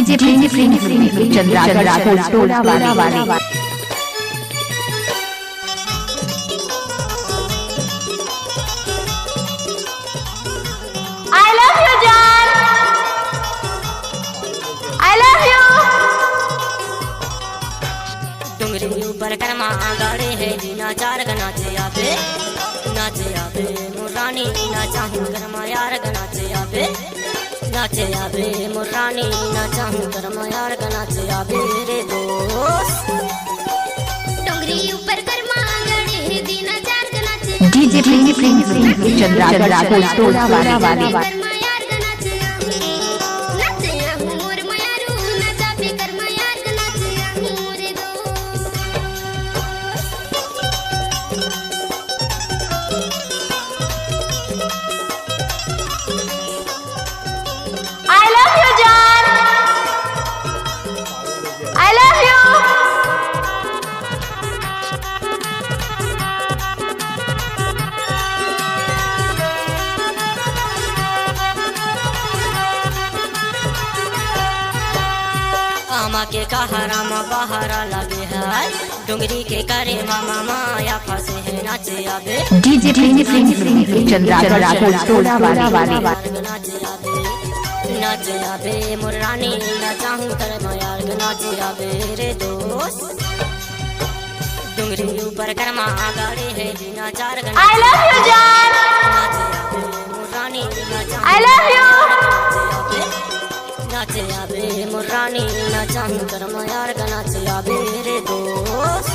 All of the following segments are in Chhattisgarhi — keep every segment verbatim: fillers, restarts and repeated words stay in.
DJ Prince, Prince, Prince, Prince, Chandragarh, Rathore टोला वाले। I love you, जान। I love you। डोंगरी ऊपर करमा गाड़े हे जी, नाचार ग नाचे आबे, नाचे आबे मोर रानी, नाचाहूँ करमा यार ग नाचे आबे, नाचे आबे मोर रानी, नाचाहूँ करमा यार ग नाचे आबे रे दोस्त। डोंगरी ऊपर करमा गाड़े हे जी, नाचार ग नाचे आबे। DJ Prince, Prince, Prince, Chandragarh, Rathore टोला वाले। I love you, जान। I love you। आमा के कहरा म बहरा लगे है, डोंगरी के करे म माया फंसे है, नाचे आबे। DJ Prince, Prince, Prince, Chandragarh, Rathore टोला वाले। नाचे आबे, नाचे आबे मोर रानी, नाचाहूँ करमा यार ग नाचे आबे रे दोस्त। डोंगरी ऊपर करमा गाड़े हे जी, नाचार ग I love you, जान। नाचे आबे मोर रानी, नाचाहूँ I love you। नाचे आबे, नाचे आबे मोर रानी, नाचाहूँ करमा यार ग नाचे आबे रे दोस्त।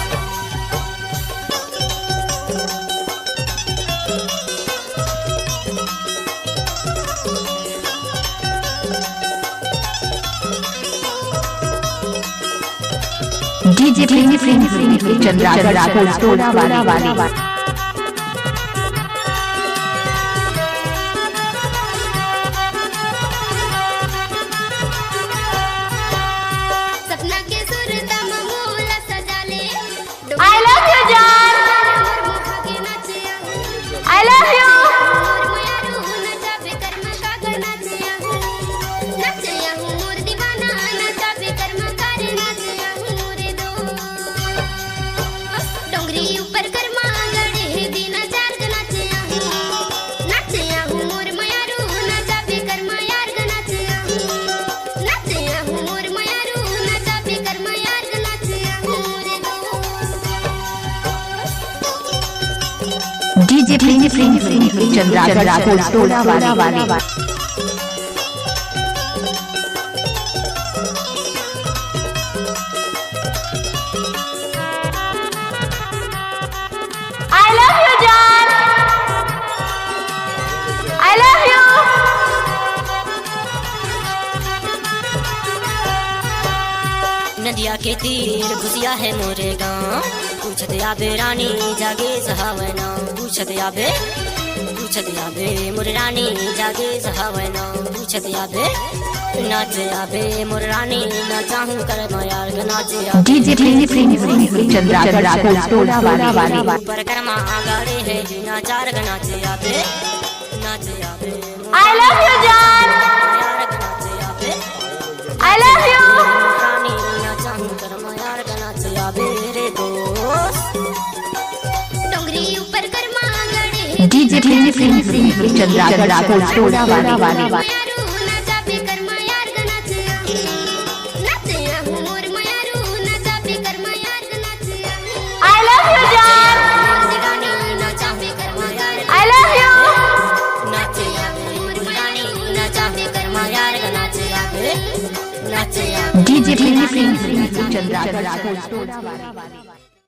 DJ Prince, Prince, Prince, Chandragarh, Rathore टोला वाले। सपना के सुरता म मोला सजा ले। I love you, जान। I love you। डोंगरी ऊपर करमा गाड़े हे जी, नाचार ग नाचे आबे। नाचे आबे मोर मयारू, नाचाबे करमा यार ग नाचे आबे। नाचे आबे मोर मयारू, नाचाबे करमा यार ग नाचे आबे रे दोस्त। DJ Prince, Prince, Prince, Chandragarh, Rathore टोला वाले। I love you, जान। I love you। नदिया के तीर घुसिया हे मोरे गाँव, पूछत आबे रानी जागे सहावना, पूछत आबे, पूछत आबे मोर रानी जागे सहावना, पूछत आबे, नाचे आबे मोर रानी, नाचाहूँ करमा यार ग नाचे आबे। DJ Prince, Prince, Prince, Chandragarh, Rathore टोला वाले। ऊपर करमा गाड़े हे जी, नाचार ग नाचे आबे, नाचे आबे। I love you, जान। I love you। DJ Prince, Prince, Prince, Chandragarh, Rathore टोला वाले। I love you, जान। I love you। DJ Prince, Prince, Prince, Chandragarh, Rathore टोला वाले।